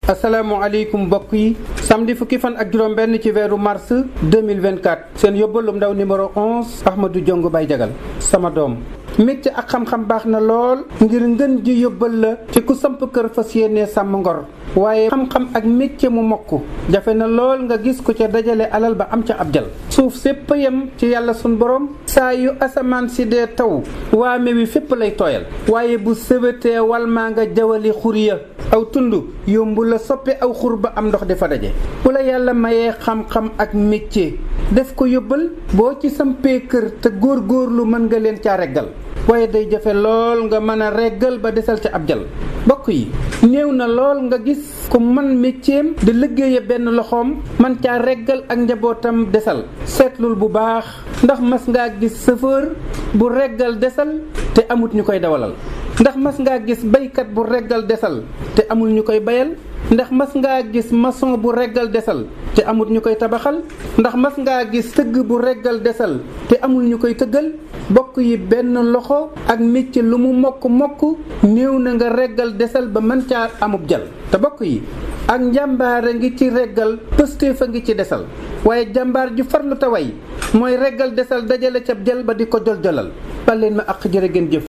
asalaamaaleykum mbokk yi samedi fukki fan ak juróom benn ci weeru mars 2024 seen yóbbalum ndaw numéro 11 Ahmadou Diongue Baye Diagal sama doom métier ak xam-xam baax na lool ngir ngën ji yóbbal la ci ku samp kër fas yéenee sàmm ngor waaye xam-xam ak métier mu mokk jafe na lool nga gis ko ca dajale alal ba am ca ab jal suuf sépp yem ci yàlla sun borom saa yu asamaan si dee taw waame wi fépp lay tooyal waaye bu sëwetee wal maa nga jawali xuriya aw tund yombu la soppe aw xur ba am ndox di fa daje bu la yàlla mayee xam-xam ak métier def ko yóbbal boo ci sampee kër te góor-góorlu mën nga leen caa reggal waaye day jafe lool nga mën a reggal ba desal ca ab jal bokk yi néew na lool nga gis ku man métieram di liggéeye benn loxoom man caa reggal ak njabootam desal seetlul bu baax ndax mas ngaa gis chauffeur bu reggal desal te amut ñu koy dawalal ndax mas ngaa gis baykat bu reggal desal te amul ñu koy bayal ndax mas ngaa gis maçon bu reggal desal te amul ñu koy tabaxal ndax mas ngaa gis tëgg bu reggal desal te amul ñu koy tëggal bokk yi benn loxo ak métier lu mu mokk néew na nga reggal desal ba mën caa amub jal te bokk yi ak njàmbaara ngi ci reggal pëstee fa ngi ci desal waaye jàmbaar ju farlu taway mooy reggal desal dajale ca jal ba di ko jol-jolal baleen ma ak jërë ngeen jëf